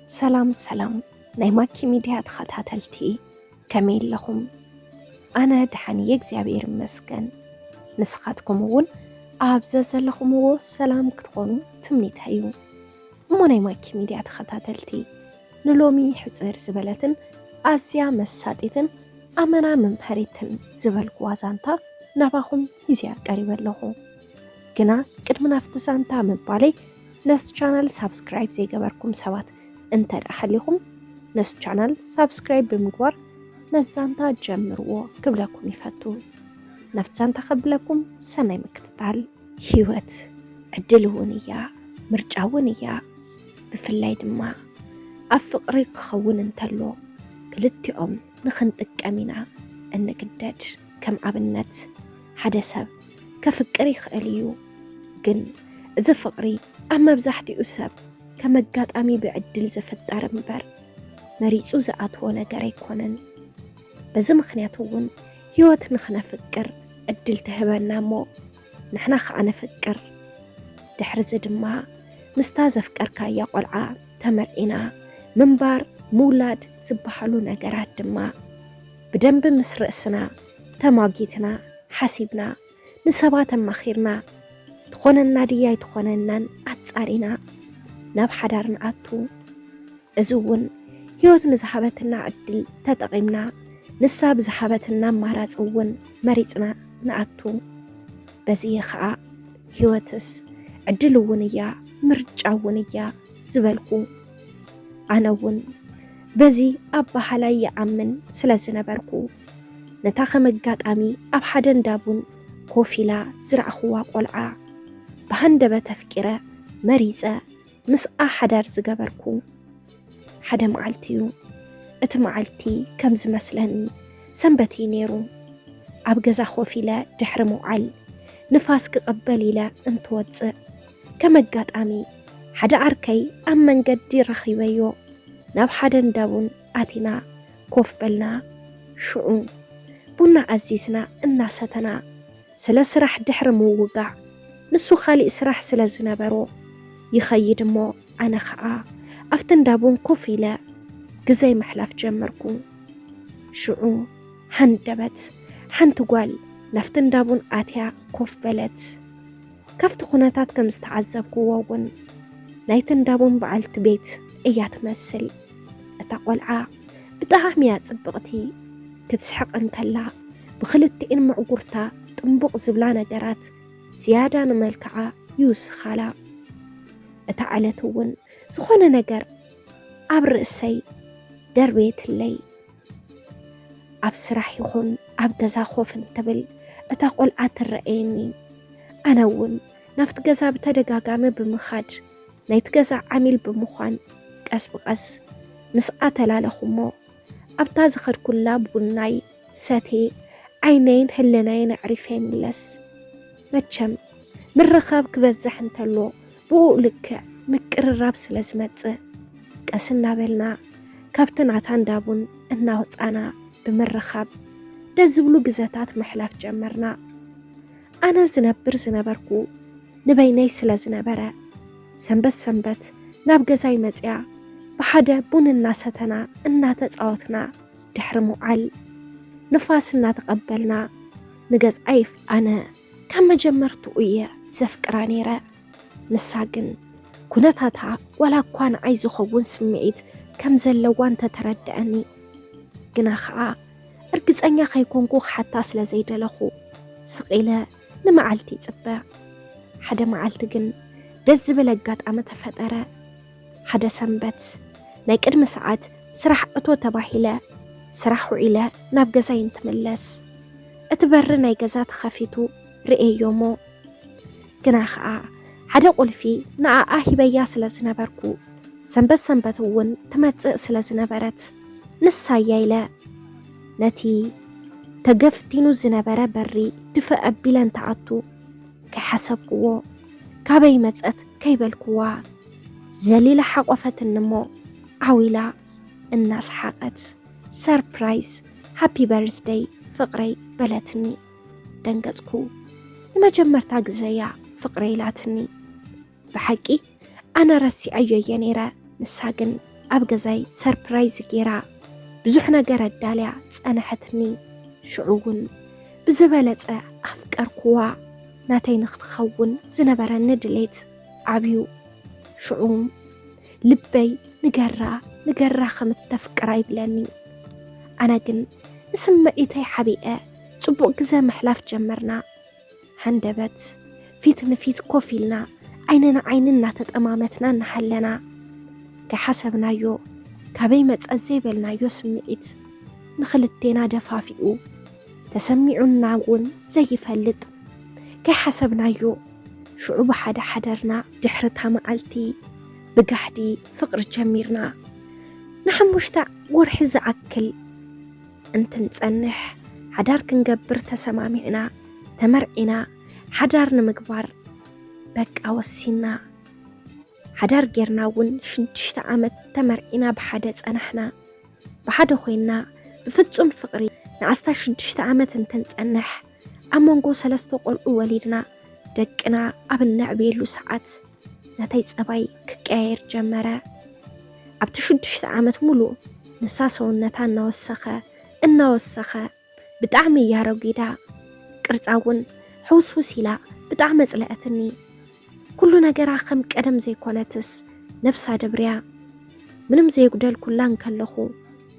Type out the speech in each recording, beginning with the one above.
ሰላም ሰላም ናይ ማኪ ሚድያ ተኸታተልቲ፣ ከመይ ኣለኹም? ኣነ ደሓን እየ እግዚኣብሔር ይመስገን። ንስኻትኩም እውን ኣብ ዘዘለኹምዎ ሰላም ክትኾኑ ትምኒተይ እዩ። እሞ ናይ ማኪ ሚድያ ተኸታተልቲ፣ ንሎሚ ሕፅር ዝበለትን ኣዝያ መሳጢትን ኣመና መምሃሪትን ዝበልኩዋ ዛንታ ናባኹም ሂዝያ ቀሪበ ኣለኹ። ግና ቅድሚ ናብቲ ዛንታ ምባለይ ነዚ ቻናል ሳብስክራይብ ዘይገበርኩም ሰባት እንተ ደኣ ሃሊኹም ነዚ ቻናል ሳብስክራይብ ብምግባር ነዚ ዛንታ ጀምርዎ ክብለኩም ይፈቱ። ናብቲ ዛንታ ከብለኩም ሰናይ ምክትታል። ህይወት ዕድል እውን እያ፣ ምርጫ እውን እያ። ብፍላይ ድማ ኣብ ፍቕሪ ክኸውን እንተሎ ክልቲኦም ንኽንጥቀም ኢና እንግደድ። ከም ኣብነት ሓደ ሰብ ከፍቅር ይኽእል እዩ፣ ግን እዚ ፍቕሪ ኣብ መብዛሕትኡ ሰብ ከም ኣጋጣሚ ብዕድል ዝፍጠር እምበር መሪጹ ዝኣትዎ ነገር ኣይኮነን። በዚ ምኽንያት እውን ህይወት ንኽነፍቅር ዕድል ትህበና እሞ ንሕና ኸኣ ነፍቅር። ድሕርዚ ድማ ምስታ ዘፍቀርካያ ቆልዓ ተመርዒና ምንባር ምውላድ ዝበሃሉ ነገራት ድማ ብደንቢ ምስ ርእስና ተማጊትና ሓሲብና ንሰባት ኣማኺርና ትኾነና ድያ ኣይትኾነናን ኣጻሪና ናብ ሓዳር ንኣቱ። እዚ እውን ህይወት ንዝሃበትና ዕድል ተጠቒምና ንሳ ብዝሃበትና ኣማራፂ እውን መሪፅና ንኣቱ። በዚ ኸዓ ህይወትስ ዕድል እውን እያ ምርጫ እውን እያ ዝበልኩ። ኣነ እውን በዚ ኣባሃላይ ይኣምን ስለ ዝነበርኩ ነታ ከም ኣጋጣሚ ኣብ ሓደ እንዳቡን ኮፍ ኢላ ዝረኣኽዋ ቆልዓ ብሃንደበት ኣፍቂረ መሪፀ ምስኣ ሓዳር ዝገበርኩ። ሓደ መዓልቲ እዩ። እቲ መዓልቲ ከም ዝመስለኒ ሰንበት እዩ ነይሩ። ኣብ ገዛ ኮፍ ኢለ ድሕሪ ምውዓል ንፋስ ክቕበል ኢለ እንትወፅእ ከም ኣጋጣሚ ሓደ ዓርከይ ኣብ መንገዲ ረኺበዮ። ናብ ሓደ እንዳቡን ኣቲና ኮፍ በልና። ሽዑ ቡና ኣዚዝና እናሰተና ስለ ስራሕ ድሕሪ ምውጋዕ ንሱ ካሊእ ስራሕ ስለ ዝነበሮ ይኸይድ እሞ ኣነ ኸዓ ኣብቲ እንዳቡን ኮፍ ኢለ ግዘይ ምሕላፍ ጀመርኩ። ሽዑ ሃንደበት ሓንቲ ጓል ናብቲ እንዳቡን ኣትያ ኮፍ በለት። ካብቲ ኩነታት ከም ዝተዓዘብክዎ እውን ናይቲ እንዳቡን በዓልቲ ቤት እያ ትመስል። እታ ቆልዓ ብጣዕሚ እያ ጽብቕቲ። ክትስሕቕ እንከላ ብኽልቲኤን ምዕጉርታ ጥንቡቕ ዝብላ ነገራት ዝያዳ ንመልክዓ ይውስኻላ። እታ ዕለት እውን ዝኾነ ነገር ኣብ ርእሰይ ደርበየትለይ። ኣብ ስራሕ ይኹን ኣብ ገዛ ኮፍ እንትብል እታ ቆልዓ ትረኣየኒ። ኣነ እውን ናብቲ ገዛ ብተደጋጋሚ ብምኻድ ናይቲ ገዛ ዓሚል ብምዃን ቀስ ብቐስ ምስኣ ተላለኹ እሞ ኣብታ ዝኸድኩላ ቡናይ ሰትየ ዓይነይን ህልናይን ኣዕሪፈ ይምለስ። መቸም ምርኻብ ክበዝሕ እንተሎ ብኡ ልክዕ ምቅርራብ ስለ ዝመጽእ ቀስ እናበልና ካብቲ ናታ እንዳቡን እናወጻና ብምርኻብ ደስ ዝብሉ ግዘታት ምሕላፍ ጀመርና። ኣነ ዝነብር ዝነበርኩ ንበይነይ ስለ ዝነበረ ሰንበት ሰንበት ናብ ገዛይ መጽያ ብሓደ ቡን እናሰተና እናተጻወትና ድሕሪ ምውዓል ንፋስ እናተቐበልና ንገዝኣ ይፍ ኣነ ካብ መጀመርትኡ እየ ዘፍቅራ ነይረ። ንሳ ግን ኩነታታ ዋላ እኳ ንዓይ ዝኸውን ስምዒት ከም ዘለዋ እንተተረድኣኒ ግና ኸዓ እርግጸኛ ከይኮንኩ ክሓታ ስለ ዘይደለኹ ስቕ ኢለ ንመዓልቲ ይጽበ። ሓደ መዓልቲ ግን ደስ ዝብል ኣጋጣሚ ተፈጠረ። ሓደ ሰንበት ናይ ቅድሚ ሰዓት ስራሕ እቶ ተባሂለ ስራሕ ውዒለ ናብ ገዛይ እንትምለስ እቲ በሪ ናይ ገዛ ተኸፊቱ ርእየዮ እሞ ግና ኸዓ ሓደ ቁልፊ ንኣኣ ሂበያ ስለ ዝነበርኩ ሰንበት ሰንበት እውን ትመጽእ ስለ ዝነበረት ንሳያ ኢለ ነቲ ተገፍቲኑ ዝነበረ በሪ ድፍእ ኣቢለ እንትኣቱ ከይሓሰብክዎ ካበይ መጸት ከይበልክዋ ዘሊላ ሓቆፈትኒ እሞ ዓው ኢላ እናሰሓቐት ሰርፕራይዝ ሃፒ በርዝደይ ፍቕረይ በለትኒ። ደንገጽኩ። ንመጀመርታ ግዘ እያ ፍቕረይ ኢላትኒ። ብሓቂ ኣነ ረሲዐዮ እየ ነይረ፣ ንሳ ግን ኣብ ገዛይ ሰርፕራይዝ ገይራ ብዙሕ ነገር ኣዳልያ ጸንሐትኒ። ሽዑ እውን ብዝበለጸ ኣፍቀርኩዋ። ናተይ ንክትኸውን ዝነበረኒ ድሌት ዓብዩ። ሽዑ ልበይ ንገራ ንገራ ከም እተፍቅራ ይብለኒ። ኣነ ግን ንስምዒተይ ሓቢአ ጽቡቕ ግዘ ምሕላፍ ጀመርና። ሃንደበት ፊት ንፊት ኮፍ ኢልና ዓይኒ ንዓይኒ እናተጠማመትና እናሃለና ከይሓሰብናዮ ካበይ መጸ ዘይበልናዮ ስምዒት ንኽልቴና ደፋፊኡ ተሰሚዑና እውን ዘይፈልጥ ከይሓሰብናዮ ሽዑ ብሓደ ሓደርና። ድሕሪ እታ መዓልቲ ብጋህዲ ፍቕሪ ጀሚርና። ንሓሙሽተ ወርሒ ዝኣክል እንትንጸንሕ ሓዳር ክንገብር ተሰማሚዕና። ተመርዒና ሓዳር ንምግባር በቃ ወሲና። ሓዳር ጌርና እውን ሽዱሽተ ዓመት ተመርዒና ብሓደ ጸናሕና። ብሓደ ኮይና ብፍጹም ፍቕሪ ንኣስታት ሽዱሽተ ዓመት እንትንጸንሕ ኣብ መንጎ ሰለስተ ቆልዑ ወሊድና። ደቅና ኣብ እነዕብየሉ ሰዓት ናተይ ጸባይ ክቀያየር ጀመረ። ኣብቲ ሽዱሽተ ዓመት ሙሉእ ንሳ ሰውነታ እናወሰኸ እናወሰኸ ብጣዕሚ እያ ረጒዳ። ቅርጻ እውን ሕውስውስ ኢላ ብጣዕሚ ኣጽለኣትኒ። ኩሉ ነገራ ከም ቀደም ዘይኮነትስ ነብሳ ደብርያ። ምንም ዘየጉደልኩላ እንከለኹ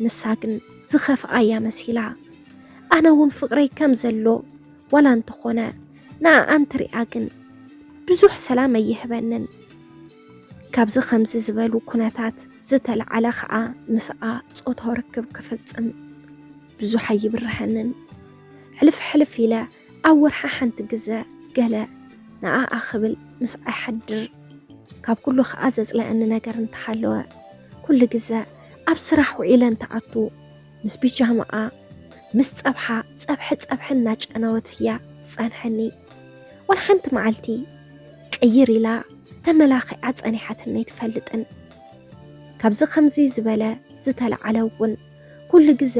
ንሳ ግን ዝኸፍኣ እያ መሲላ። ኣነ እውን ፍቕረይ ከም ዘሎ ዋላ እንተኾነ ንኣኣ እንትሪኣ ግን ብዙሕ ሰላም ኣይህበንን። ካብዚ ከምዚ ዝበሉ ኩነታት ዝተለዓለ ኸኣ ምስኣ ጾታዊ ርክብ ክፍጽም ብዙሕ ኣይብርሀንን። ሕልፍ ሕልፍ ኢለ ኣብ ወርሒ ሓንቲ ግዘ ገለ ንኣኣ ክብል ምስኣ ይሓድር። ካብ ኩሉ ኸኣ ዘጽለኣኒ ነገር እንተሃለወ ኩሉ ግዘ ኣብ ስራሕ ውዒለ እንትኣቱ ምስ ቢጃማኣ ምስ ጸብሓ ጸብሒ ጸብሒ እናጨነወት እያ ትጸንሐኒ። ዋላ ሓንቲ መዓልቲ ቅይር ኢላ ተመላኺዓ ጸኒሓትኒ ኣይትፈልጥን። ካብዚ ከምዚ ዝበለ ዝተለዓለ እውን ኩሉ ግዘ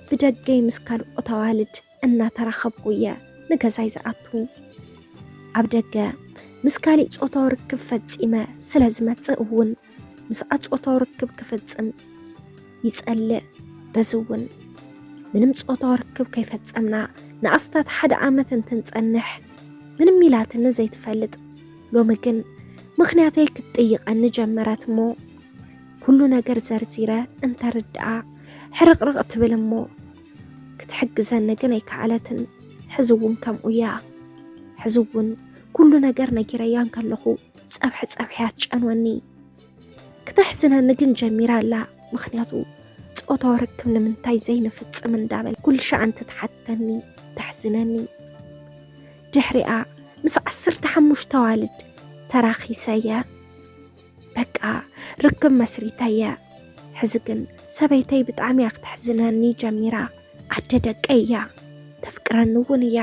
ብደገይ ምስ ካልኦት ኣዋልድ እናተራኸብኩ እየ ንገዛይ ዝኣቱ። ኣብ ደገ ምስ ካሊእ ጾታዊ ርክብ ፈጺመ ስለ ዝመጽእ እውን ምስኣ ጾታዊ ርክብ ክፍጽም ይጸልእ። በዚ እውን ምንም ጾታዊ ርክብ ከይፈጸምና ንኣስታት ሓደ ዓመት እንትንጸንሕ ምንም ኢላትኒ ዘይትፈልጥ። ሎሚ ግን ምኽንያተይ ክትጥይቐኒ ጀመረት እሞ ኩሉ ነገር ዘርዚረ እንተርድኣ ሕርቕርቕ ትብል እሞ ክትሕግዘኒ ግን ኣይከኣለትን። ሕዚ እውን ከምኡ እያ። ሕዚ እውን ኩሉ ነገር ነጊረያ እንከለኹ ጸብሒ ጸብሒ እያ ትጨንወኒ። ክተሕዝነኒ ግን ጀሚራ ኣላ። ምኽንያቱ ጾታዊ ርክብ ንምንታይ ዘይንፍጽም እንዳበል ኩሉ ሻዕ እንትትሓተኒ ተሕዝነኒ። ድሕሪኣ ምስ ዓሰርተ ሓሙሽተ ኣዋልድ ተራኺሰ እየ። በቃ ርክብ መስሪተ እየ። ሕዚ ግን ሰበይተይ ብጣዕሚ እያ ክተሕዝነኒ ጀሚራ። ኣደ ደቀይ እያ። ተፍቅረኒ እውን እያ።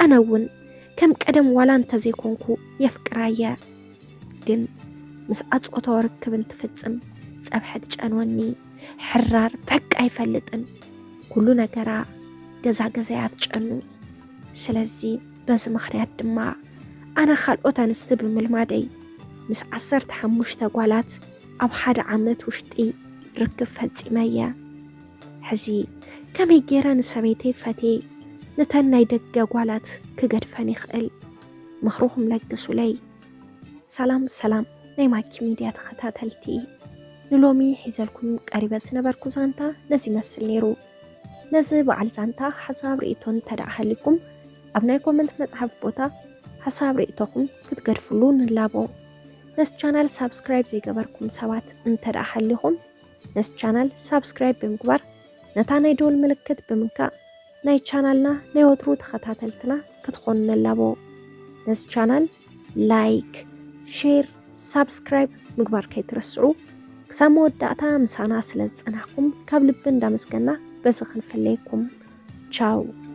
ኣነ እውን ከም ቀደም ዋላ እንተዘይኮንኩ የፍቅራ እየ። ግን ምስኣ ጾታዊ ርክብ እንትፍጽም ጸብሒ ትጨንወኒ። ሕራር በቃ ኣይፈልጥን። ኩሉ ነገራ ገዛ ገዛ እያ ትጨኑ። ስለዚ በዚ ምኽንያት ድማ ኣነ ካልኦት ኣንስቲ ብምልማደይ ምስ ዓሰርተ ሓሙሽተ ጓላት ኣብ ሓደ ዓመት ውሽጢ ርክብ ፈጺመ እየ። ሕዚ ከመይ ገይረ ንሰበይተይ ፈትየ ነተን ናይ ደገ ጓላት ክገድፈን ይኽእል? ምኽርኹም ለግሱለይ። ሰላም ሰላም ናይ ማኪ ሚድያ ተኸታተልቲ፣ ንሎሚ ሒዘልኩም ቀሪበ ዝነበርኩ ዛንታ ነዚ ይመስል ነይሩ። ነዚ በዓል ዛንታ ሓሳብ ርእይቶ እንተ ደኣ ሃልይኩም ኣብ ናይ ኮመንት መጽሓፍ ቦታ ሓሳብ ርእይቶኹም ክትገድፍሉ ንላቦ። ነዚ ቻናል ሳብስክራይብ ዘይገበርኩም ሰባት እንተ ደኣ ሃሊኹም ነዚ ቻናል ሳብስክራይብ ብምግባር ነታ ናይ ደወል ምልክት ብምንካእ ናይ ቻናልና ናይ ወትሩ ተኸታተልትና ክትኾኑ ንላቦ። ነዚ ቻናል ላይክ፣ ሼር፣ ሳብስክራይብ ምግባር ከይትረስዑ። ክሳብ መወዳእታ ምሳና ስለ ዝጸናሕኩም ካብ ልቢ እንዳመስገና በዚ ክንፍለየኩም። ቻው።